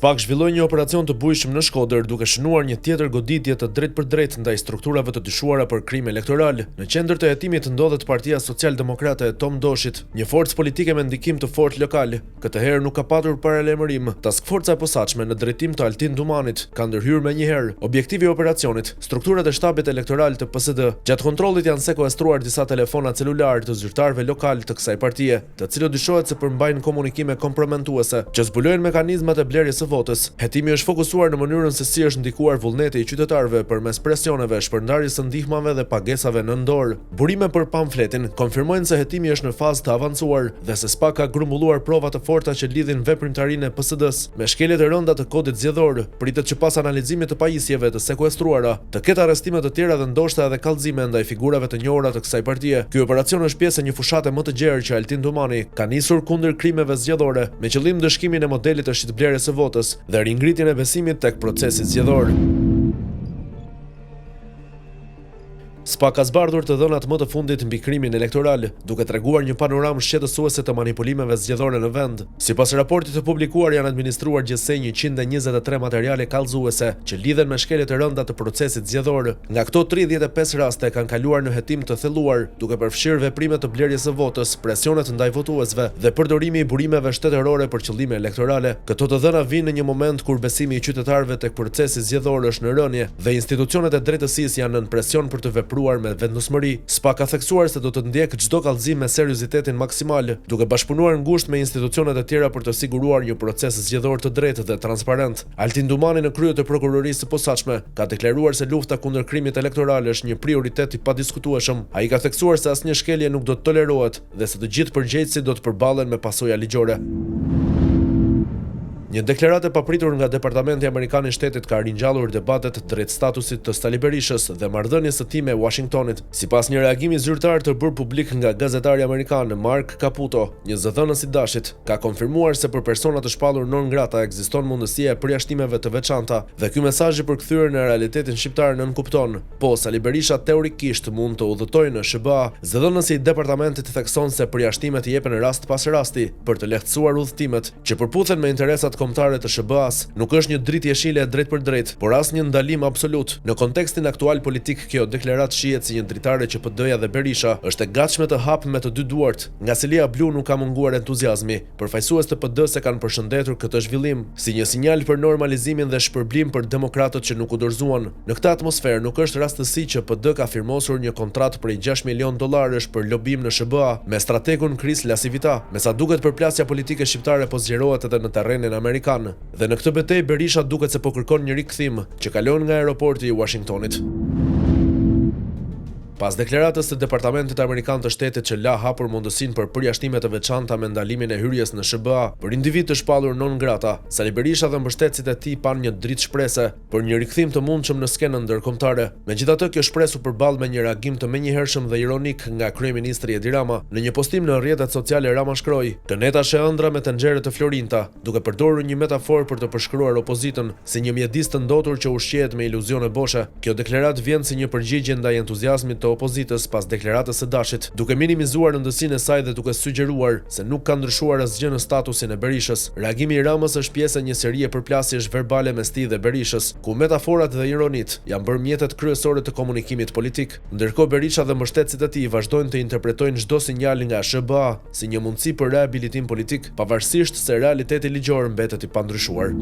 SPAK zhvilloi një operacion të bujshëm në Shkodër, duke shënuar një tjetër goditje të drejtpërdrejtë ndaj strukturave të dyshuara për krim elektoral. Në qendër të hetimit ndodhet Partia Socialdemokrate e Tom Doshit, një forcë politike me ndikim të fortë lokal. Këtë herë nuk ka patur paralajmërim. Task Forca e posaçme në drejtim të Altin Dumanit ka ndërhyrë menjëherë. Objektivi i operacionit, strukturat e shtabit elektoral të PSD. Gjatë kontrollit janë sekuestruar disa telefona celularë të zyrtarëve lokalë të kësaj partie. të cilët dyshohet se përmbajnë komunikime kompromentuese, që zbulojnë mekanizmat e blerjes së votës. Hetimi është fokusuar në mënyrën se si është ndikuar vullneti i qytetarëve përmes presioneve, shpërndarjes së ndihmave dhe pagesave nën dorë. Burime për Pamfletin konfirmojnë se hetimi është në fazë të avancuar dhe se SPAK ka grumbulluar prova të forta që lidhin veprimtarinë e PSD-së me shkelje të rënda të Kodit Zgjedhor. Pritet që pas analizimit të pajisjeve të sekuestruara, të ketë arrestime të tjera dhe ndoshta edhe kallëzime ndaj figurave të njohura të kësaj partie. Ky operacion është pjesë e një fushate më të gjerë që Altin Dumani ka nisur kundër krimeve zgjedhore, me qëllim ndëshkimin e modelit të shitblerjes së votës dhe ringritjen e besimit tek procesi zgjedhor. SPAK ka zbardhur të dhënat më të fundit mbi krimin elektoral, duke treguar një panoramë shqetësuese të manipulimeve zgjedhore në vend. Sipas raportit të publikuar janë administruar gjithsej 123 materiale kallëzuese që lidhen me shkelje të rënda të procesit zgjedhor. Nga këto 35 raste kanë kaluar në hetim të thelluar, duke përfshirë veprime të blerjes së votës, presionet ndaj votuesve dhe përdorimi i burimeve shtetërore për qëllime elektorale. Këto të dhëna vijnë në një moment kur besimi i qytetarëve tek procesi zgjedhor është në rënie dhe institucionet e drejtësisë janë nën presion për të vepruar me vendosmëri. SPAK ka theksuar se do të ndjekë çdo kallëzim me seriozitetin maksimal, duke bashkëpunuar ngushtë me institucionet e tjera për të siguruar një proces zgjedhor të drejtë dhe transparent. Altin Dumani në krye të Prokurorisë së Posaçme ka deklaruar se lufta kundër krimit elektoral është një prioritet i padiskutueshëm. Ai ka theksuar se asnjë shkelje nuk do të tolerohet dhe se të gjithë përgjegjësit do të përballen me pasoja ligjore. Një deklaratë e papritur nga Departamenti Amerikan i Shtetit ka ringjallur debatet drejt statusit të Sali Berishës dhe marrëdhënies së tij me Uashingtonit. Sipas një reagimi zyrtar të bërë publik nga gazetari amerikan Mark Caputo, një zëdhënës i DASH-it, ka konfirmuar se për persona të shpallur non grata ekziston mundësia e përjashtimeve të veçanta dhe ky mesazh i përkthyer në realitetin shqiptar nënkupton Po, Sali Berisha teorikisht mund të udhëtojë në SHBA. Zëdhënësi i departamentit thekson se përjashtimet jepen rast pas rasti, për të lehtësuar udhëtimet, që përputhen me interesat kombëtare të SHBA-së. Nuk është një dritë jeshile e drejtpërdrejtë, por as një ndalim absolut. Në kontekstin aktual politik kjo deklaratë shihet si një dritare që PD-ja dhe Berisha është e gatshme të hapë me të dy duart. Nga selia blu nuk ka munguar entuziazmi. Përfaqësues të PD-së e kanë përshëndetur këtë zhvillim, si një sinjal për normalizimin dhe shpërblim për demokratët që nuk u dorëzuan. Në këtë atmosferë, nuk është rastësi që PD ka firmosur një kontratë prej 6 milionë dollarësh për lobim në SHBA me strategun Chris LaCivita. Me sa duket përplasja politike shqiptare po zgjerohet edhe në terrenin amerikan. Dhe në këtë betejë Berisha duket se po kërkon një rikthim, që kalon nga aeroporti i Uashingtonit. Pas deklaratës së Departamentit Amerikan të Shtetit që la hapur mundësinë për përjashtime të veçanta me ndalimin e hyrjes në SHBA për individë të shpallur non grata, Sali Berisha dhe mbështetësit e tij panë një dritë shprese për një rikthim të mundshëm në skenën ndërkombëtare. Megjithatë, kjo shpresë u përball me një reagim të menjëhershëm dhe ironik nga kryeministri Edi Rama. Në një postim në rrjetet sociale Rama shkroi, Këneta sheh ëndrra me tenxhere të florinjta, duke përdorur një metaforë për të përshkruar opozitën si një mjedis të ndotur që ushqehet me iluzione boshe. Kjo deklaratë vjen si një përgjigje ndaj entuziazmit të opozitës pas deklaratës së DASH-it, duke minimizuar rëndësinë e saj dhe duke sugjeruar se nuk ka ndryshuar asgjë në statusin e Berishës. Reagimi i Ramës është pjesë e një serie përplasjesh verbale mes tij dhe Berishës, ku metaforat dhe ironitë janë bërë mjetet kryesore të komunikimit politik. Ndërkohë Berisha dhe mbështetësit e tij vazhdojnë të interpretojnë çdo sinjal nga SHBA si një mundësi për rehabilitim politik, pavarësisht se realiteti ligjor mbetet i pandryshuar.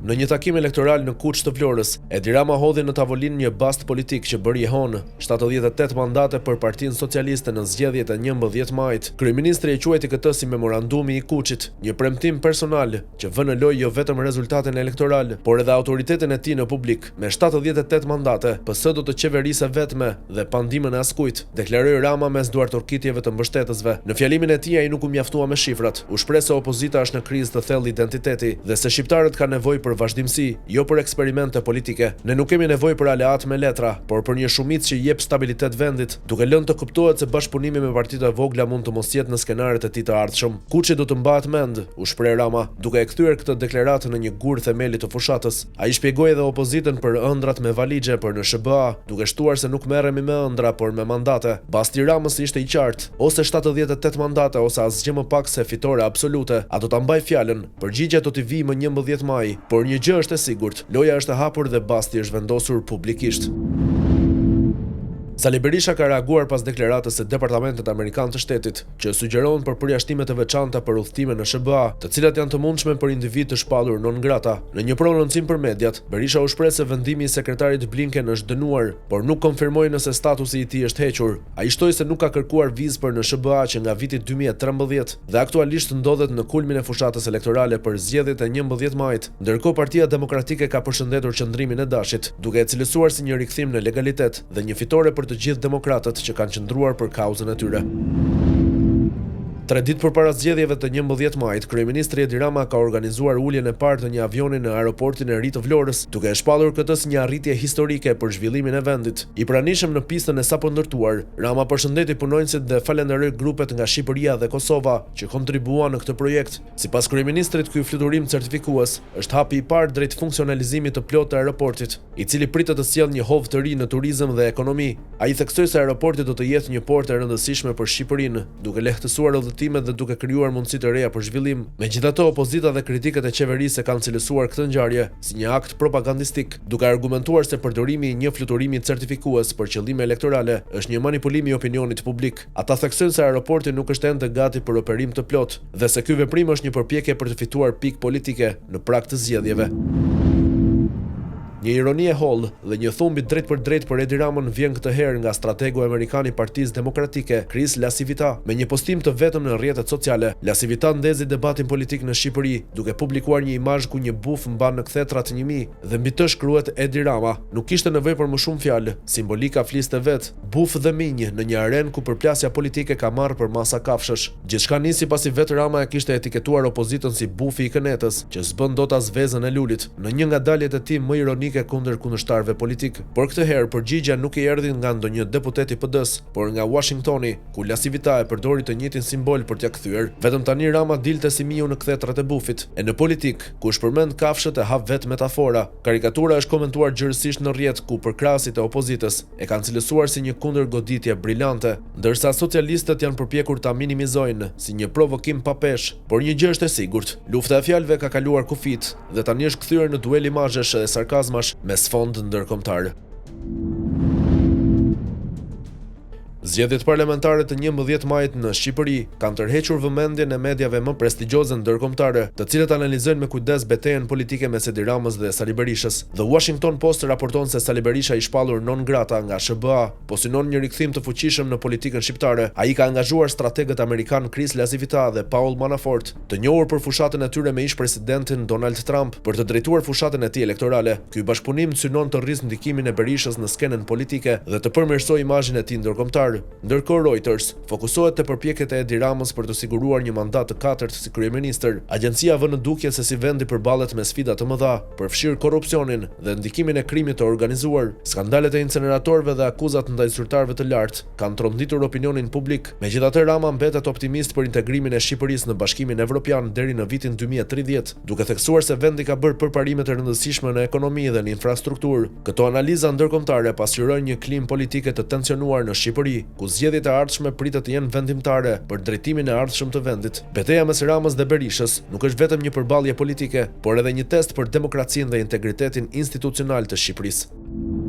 Në një takim elektoral në Kuç të Vlorës, Edi Rama hodhi në tavolinë një bast politik që bëri jehonë, 78 mandate për Partinë Socialiste në zgjedhjet e 11 majit. Kryeministri e quajti këtë si memorandumi i Kuçit, një premtim personal që vë në lojë jo vetëm rezultatin elektoral, por edhe autoritetin e tij në publik. Me 78 mandate, PS do të qeverisë e vetme dhe pa ndihmën e askujt, deklaroi Rama mes duartrokitjeve të mbështetësve. Në fjalimin e tij ai nuk u mjaftua me shifrat, u shpreh se opozita është në krizë të thellë identiteti dhe se shqiptarët kanë nevojë për për vazhdimësi, jo për eksperimente politike. Ne nuk kemi nevojë për aleatë me letra, por për një shumicë që i jep stabilitet vendit, duke lënë të kuptohet se bashkëpunimi me partitë e vogla mund të mos jetë në skenarët e tij të ardhshëm. Kuçi do të mbahet mend, u shpreh Rama, duke e kthyer këtë deklaratë në një gur themeli të fushatës. Ai shpjegoi edhe opozitën për ëndrrat me valixhe për në SHBA, duke shtuar se nuk merremi me ëndrra, por me mandate. Basti i Ramës ishte i qartë, ose 78 mandate ose asgjë më pak se fitore absolute. A do ta mbajë fjalën? Përgjigja do t'i vijë më 11 maj. Por një gjë është e sigurt, loja është e hapur dhe basti është vendosur publikisht. Sali Berisha ka reaguar pas deklaratës së Departamentit Amerikan të Shtetit, që sugjeron për përjashtime të veçanta për udhëtime në SHBA, të cilat janë të mundshme për individë të shpallur non grata. Në një prononcim për mediat, Berisha u shpreh se vendimi i sekretarit Blinken është dënuar, por nuk konfirmoi nëse statusi i tij është hequr. Ai shtoi se nuk ka kërkuar vizë për në SHBA që nga viti 2013 dhe aktualisht ndodhet në kulmin e fushatës elektorale për zgjedhjet e 11 majit. Ndërkohë Partia Demokratike ka përshëndetur qëndrimin e Dashit, duke e cilësuar si një rikthim në legalitet dhe një fitore për të gjithë demokratët që kanë qëndruar për kauzën e tyre. Tre ditë përpara zgjedhjeve të 11 majit, kryeministri Edi Rama ka organizuar uljen e parë të një avioni në aeroportin e ri të Vlorës, duke e shpallur këtë si një arritje historike për zhvillimin e vendit. I pranishëm në pistën e sapondërtuar, Rama përshëndeti punonjësit dhe falenderoi grupet nga Shqipëria dhe Kosova që kontribuuan në këtë projekt. Sipas kryeministrit, ky fluturim certifikues është hapi i parë drejt funksionalizimit të plotë të aeroportit, i cili pritet të sjellë një hov të ri në turizëm dhe ekonomi. Ai theksoi se aeroporti do të jetë një portë e rëndësishme për Shqipërinë, duke lehtësuar udhëtimet dhe duke krijuar mundësi të reja për zhvillim. Megjithatë, opozita dhe kritikët e qeverisë e kanë cilësuar këtë ngjarje si një akt propagandistik, duke argumentuar se përdorimi i një fluturimi certifikues për qëllime elektorale është një manipulim i opinionit publik. Ata theksojnë se aeroporti nuk është ende gati për operim të plotë dhe se ky veprim është një përpjekje për të fituar pikë politike në prag të zgjedhjeve. Një ironi e hollë dhe një thumb i drejtpërdrejtë për Edi Ramën vjen këtë herë nga strategu amerikan i Partisë Demokratike, Chris LaCivita. Me një postim të vetëm në rrjetet sociale, LaCivita ndezi debatin politik në Shqipëri, duke publikuar një imazh ku një buf mban në kthetrat një mi dhe mbi të shkruhet Edi Rama. Nuk kishte nevojë për më shumë fjalë, simbolika fliste vetë. Buf dhe minj në një arenë ku përplasja politike ka marrë përmasa kafshësh. Gjithçka nisi pasi vetë Rama e kishte etiketuar opozitën si bufi i kënetës, që s'bën dot as vezën e Lulit, në një nga daljet e tij më ironike kundër kundërshtarëve politikë. Por këtë herë, përgjigja nuk i erdhi nga ndonjë deputet i PD-së, por nga Uashingtoni, ku LaCivita e përdori të njëjtin simbol për t'ia kthyer. Vetëm tani Rama dilte si miu në kthetrat e bufit. E në politikë, kush përmend kafshët e hap vetë metafora. Karikatura është komentuar gjerësisht në rrjet, ku përkrahësit e opozitës e kanë cilësuar si një kundërgoditje brilante. Ndërsa socialistët janë përpjekur ta minimizojnë si një provokim pa peshë, por një gjë është e sigurt, lufta e fjalëve ka kaluar kufijtë dhe tani është kthyer në duel imazhesh e sarkazmash me sfond ndërkombëtar. Zgjedhjet parlamentare të 11 majit në Shqipëri kanë tërhequr vëmendjen e mediave më prestigjioze ndërkombëtare, të cilët analizojnë me kujdes betejën politike mes Edi Ramës dhe Sali Berishës. The Washington Post raporton se Sali Berisha i shpallur non grata nga SHBA po synon një rikthim të fuqishëm në politikën shqiptare. Ai ka angazhuar strategët amerikanë Chris LaCivita dhe Paul Manafort, të njohur për fushatën e tyre me ish-presidentin Donald Trump, për të drejtuar fushatën e tij elektorale. Ky bashkëpunim synon të rrisë ndikimin e Berishës në skenën politike dhe të përmirësojë imazhin e tij ndërkombëtar. Ndërkohë Reuters fokusohet te përpjekjet e Edi Ramës për të siguruar një mandat të katërt si kryeministër. Agjencia vë në dukje se si vendi përballet me sfida të mëdha, përfshirë korrupsionin dhe ndikimin e krimit të organizuar. Skandalet e inceneratorëve dhe akuzat ndaj zyrtarëve të lartë kanë tronditur opinionin publik. Megjithatë, Rama mbetet optimist për integrimin e Shqipërisë në Bashkimin Evropian deri në vitin 2030, duke theksuar se vendi ka bërë përparime të rëndësishme në ekonomi dhe në infrastrukturë. Këto analiza ndërkombëtare pasqyrojnë një klimë politike të tensionuar në Shqipëri, ku zgjedhjet e ardhshme pritet të jenë vendimtare për drejtimin e ardhshëm të vendit. Beteja mes Ramës dhe Berishës nuk është vetëm një përballje politike, por edhe një test për demokracinë dhe integritetin institucional të Shqipërisë.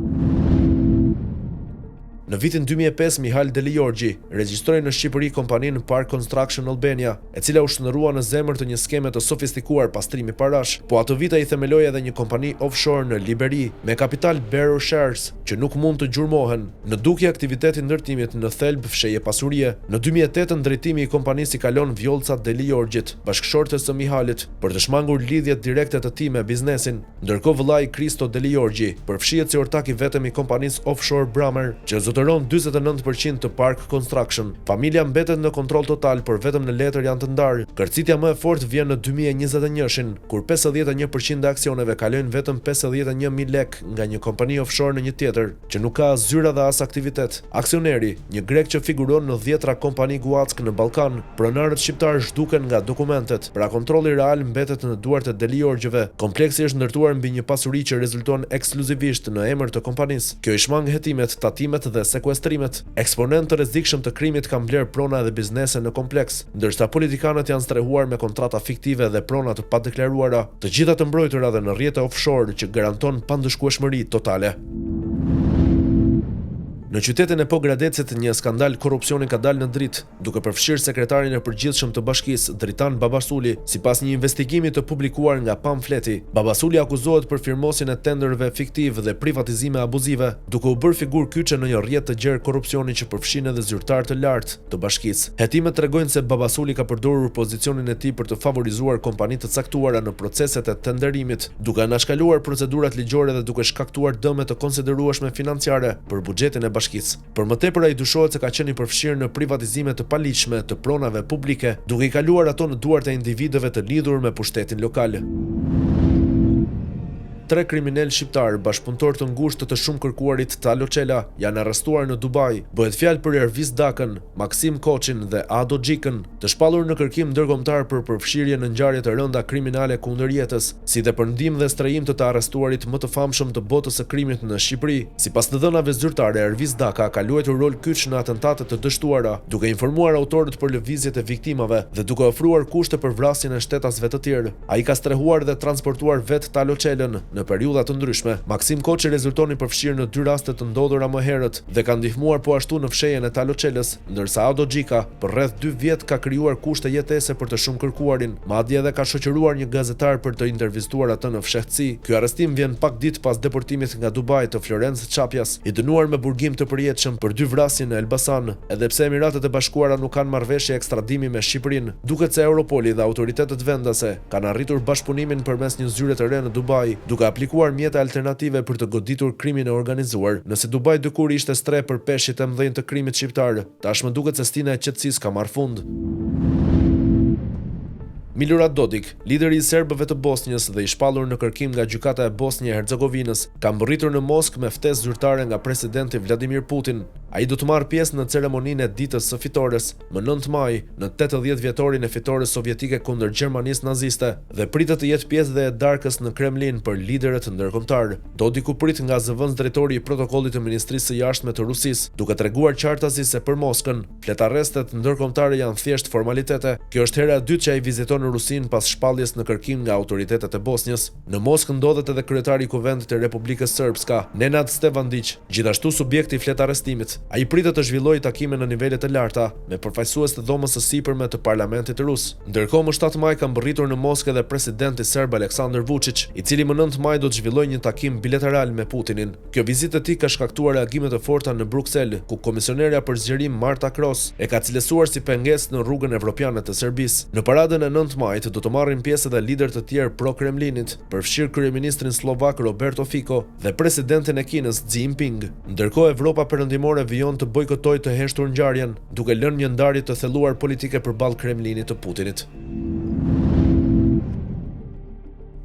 Në vitin 2005, Mihal Delijorgji regjistroi në Shqipëri kompaninë Park Construction Albania, e cila u shndërrua në zemër të një skeme të sofistikuar pastrimi parash. Po atë vit ai themeloi edhe një kompani offshore në Liberi, me kapital bearer shares, që nuk mund të gjurmohen. Në dukje aktiviteti i ndërtimit në thelb fshehje pasurie. Në 2008 drejtimi i kompanisë i kalon Vjollca Delijorgjit, bashkëshortes së Mihalit, për të shmangur lidhjet direkte të tij me biznesin. Ndërkohë vëllai Kristo Delijorgji përfshihet si ortak i vetëm i kompanisë offshore Bramer, që zotëron. Zotëron 49% të Park Construction. Familja mbetet në kontroll total, por vetëm në letër janë të ndarë. Kërcitja më e fortë vjen në 2021-shin, kur 51% e aksioneve kalojnë vetëm 51.000 lekë nga një kompani offshore në një tjetër, që nuk ka as zyra dhe as aktivitet. Aksioneri, një grek që figuron në dhjetra kompani guackë në Ballkan, pronarët shqiptarë zhduken nga dokumentet, pra kontrolli real mbetet në duart e Delijorgjëve. Kompleksi është ndërtuar mbi një pasuri që rezulton ekskluzivisht në emër të kompanisë. Kjo i shmang hetimet, tatimet dhe sekuestrimet. Eksponentë të rrezikshëm të krimit kanë blerë prona dhe biznese në kompleks, ndërsa politikanët janë strehuar me kontrata fiktive dhe prona të padeklaruara, të gjitha të mbrojtura dhe në rrjete offshore që garanton pandëshkueshmëri totale. Në qytetin e Pogradecit, një skandal korrupsioni ka dalë në dritë, duke përfshirë sekretarin e përgjithshëm të bashkisë, Dritan Babasuli, sipas një investigimi të publikuar nga Pamfleti. Babasuli akuzohet për firmosjen e tenderëve fiktivë dhe privatizime abuzive, duke u bërë figurë kyçe në një rrjet të gjerë korrupsioni që përfshin edhe zyrtarë të lartë të bashkisë. Hetimet tregojnë se Babasuli ka përdorur pozicionin e tij për të favorizuar kompani të caktuara në proceset e tenderimit, duke anashkaluar procedurat ligjore dhe duke shkaktuar dëme të konsiderueshme financiare për buxhetin e bashkisë. Për më tepër ai dyshohet se ka qenë i përfshirë në privatizime të paligjshme të pronave publike, duke i kaluar ato në duart e individëve të lidhur me pushtetin lokal. Tre kriminelë shqiptarë, bashkëpunëtorë të ngushtë të të shumëkërkuarit Talo Çela, janë arrestuar në Dubai. Bëhet fjalë për Ervis Dakën, Maksim Koçin dhe Ado Xhikën, të shpallur në kërkim ndërkombëtar për përfshirje në ngjarje të rënda kriminale kundër jetës, si dhe për ndihmë dhe strehim të të arrestuarit më të famshëm të botës së krimit në Shqipëri. Sipas të dhënave zyrtare, Ervis Daka ka luajtur rol kyç në atentate të dështuara, duke informuar autorët për lëvizjet e viktimave dhe duke ofruar kushte për vrasjen e shtetasve të tjerë. Ai ka strehuar dhe transportuar vetë Talo Çelën në periudha të ndryshme. Maksim Koçi rezulton i përfshirë në dy raste të ndodhura më herët dhe ka ndihmuar po ashtu në fshehjen e Talo Çelës, ndërsa Ado Xhika, për rreth dy vjet ka krijuar kushte jetese për të shumëkërkuarin, madje edhe ka shoqëruar një gazetar për të intervistuar atë në fshehtësi. Ky arrestim vjen pak ditë pas deportimit nga Dubai të Florenc Çapjas, i dënuar me burgim të përjetshëm për dy vrasje në Elbasan. Edhe pse Emiratet e Bashkuara nuk kanë marrëveshje ekstradimi me Shqipërinë, duket se Europoli dhe autoritetet vendase kanë arritur bashkëpunimin përmes një zyre të re në Dubai, duke aplikuar mjete alternative për të goditur krimin e organizuar. Nëse Dubai dikur ishte strehë për peshqit e mëdhenj të krimit shqiptar, tashmë duket se stina e qetësisë ka marrë fund. Milorad Dodik, lideri i serbëve të Bosnjës dhe i shpallur në kërkim nga Gjykata e Bosnjë e Hercegovinës, ka mbërritur në Moskë me ftesë zyrtare nga presidenti Vladimir Putin. Ai do të marrë pjesë në ceremoninë e Ditës së Fitores, më 9 maj, në 80 vjetorin e fitores sovjetike kundër Gjermanisë naziste dhe pritet të jetë pjesë dhe e darkës në Kremlin për liderët ndërkombëtarë. Dodik u prit nga zëvendësdrejtori i protokollit të Ministrisë së Jashtme të Rusisë, duke treguar qartazi se për Moskën, fletarrestet ndërkombëtare janë thjesht formalitete. Kjo është hera e dytë që ai viziton Rusinë pas shpalljes në kërkim nga autoritetet e Bosnjës. Në Moskë ndodhet edhe kryetari i Kuvendit të Republikës Srpska, Nenad Stevandiq, gjithashtu subjekt i fletarrestimit. Ai pritet të zhvillojë takime në nivele të larta me përfaqësues të Dhomës së Sipërme të Parlamentit rus. Ndërkohë, më 7 maj ka mbërritur në Moskë edhe presidenti serb Aleksandër Vuçiç, i cili më 9 maj do të zhvillojë një takim bilateral me Putinin. Kjo vizitë e tij ka shkaktuar reagime të forta në Bruksel, ku komisionerja për zgjerim Marta Kos e ka cilësuar si pengesë në rrugën evropiane të Serbisë. Në paradën e 9 majit do të marrin pjesë edhe liderë të tjerë pro-Kremlinit, përfshirë kryeministrin sllovak Roberto Fico dhe presidentin e Kinës Xi Jinping. Ndërkohë, Evropa Perëndimore vijon të bojkotojë të heshtur ngjarjen, duke lënë një ndarje të thelluar politike përballë Kremlinit të Putinit.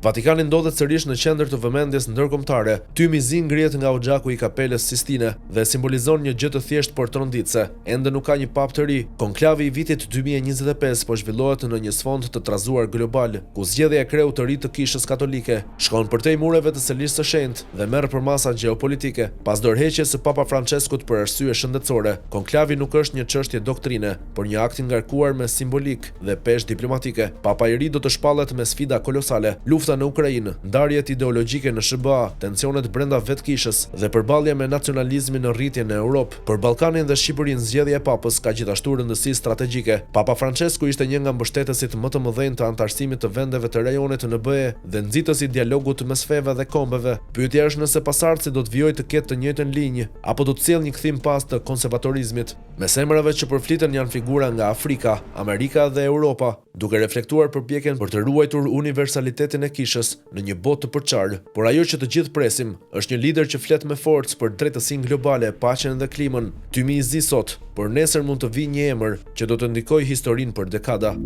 Vatikani ndodhet sërish në qendër të vëmendjes ndërkombëtare. Tymi i zi ngrihet nga oxhaku i Kapelës Sistine dhe simbolizon një gjë të thjeshtë por tronditëse. Ende nuk ka një papë të ri. Konklavi i vitit 2025 po zhvillohet në një sfond të trazuar global, ku zgjedhja e kreut të ri të Kishës Katolike shkon përtej mureve të Selisë së Shenjtë dhe merr përmasa gjeopolitike. Pas dorëheqjes së Papa Françeskut për arsye shëndetësore, konklavi nuk është një çështje doktrine, por një akt i ngarkuar me simbolikë dhe peshë diplomatike. Papa i ri do të shpallet me sfida kolosale: lufta në Ukrainë, ndarjet ideologjike në SHBA, tensionet brenda vetë kishës dhe përballja me nacionalizmin në rritje në Europë. Për Ballkanin dhe Shqipërinë zgjedhja e Papës ka gjithashtu rëndësi strategjike. Papa Françesku ishte një nga mbështetësit më të mëdhenj të anëtarësimit të vendeve të rajonit në BE dhe nxitës i dialogut mes feve dhe kombeve. Pyetja është nëse pasardhësi do të vijojë të ketë të njëjtën linjë, apo do të sjellë një kthim pas të konservatorizmit. Mes emrave që përfliten janë figura nga Afrika, Amerika dhe Europa, duke reflektuar përpjekjen për të ruajtur universalitetin e kishës. kishës në një botë të përçarë. Por ajo që të gjithë presim, është një lider që flet me forcë për drejtësinë globale, paqen dhe klimën. Tymi i zi sot, por nesër mund të vijë një emër që do të ndikojë historinë për dekada.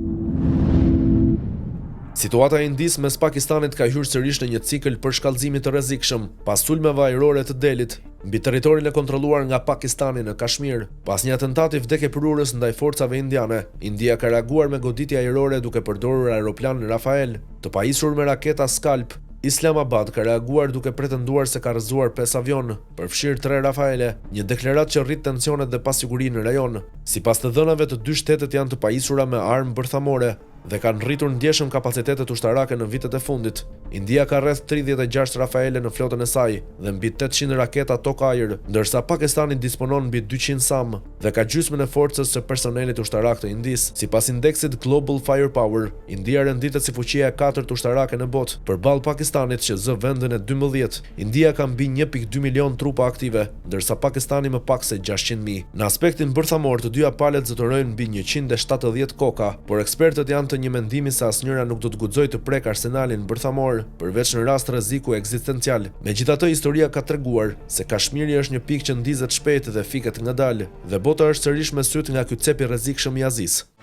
Situata e Indisë mes Pakistanit ka hyrë sërish në një cikël përshkallëzimi të rrezikshëm, pas sulmeve ajrore të Delit, mbi territorin e kontrolluar nga Pakistani në Kashmir. Pas një atentati vdekjeprurës ndaj forcave indiane, India ka reaguar me goditje ajrore duke përdorur aeroplanë Rafale, të pajisur me raketa Scalp. Islamabad ka reaguar duke pretenduar se ka rrëzuar pesë avionë, përfshirë tre Rafale, një deklaratë që rrit tensionet dhe pasigurinë në rajon. Sipas të dhënave, të dy shtetet janë të pajisura me armë bërthamore dhe kanë rritur ndjeshëm kapacitetet ushtarake në vitet e fundit. India ka rreth 36 Rafale në flotën e saj dhe mbi 800 raketa tokë-ajër, ndërsa Pakistani disponon mbi 200 SAM dhe ka gjysmën e forcës së personelit ushtarak të Indisë. Sipas indeksit Global Firepower, India renditet si fuqia e katërt ushtarake në botë, përballë Pakistanit që zë vendin e 12. India ka mbi 1.2 milion trupa aktive, ndërsa Pakistani më pak se 600.000. Në aspektin bërthamor, të dyja palët zotërojnë mbi 170 koka, por ekspertët janë të një mendimi se asnjëra nuk do të guxojë të prek arsenalin bërthamor, përveç në rast rreziku ekzistencial. Megjithatë, historia ka treguar se Kashmiri është një pikë që ndizet shpejt dhe fiket ngadalë, dhe bota është sërish me sytë nga ky cep i rrezikshëm i Azisë.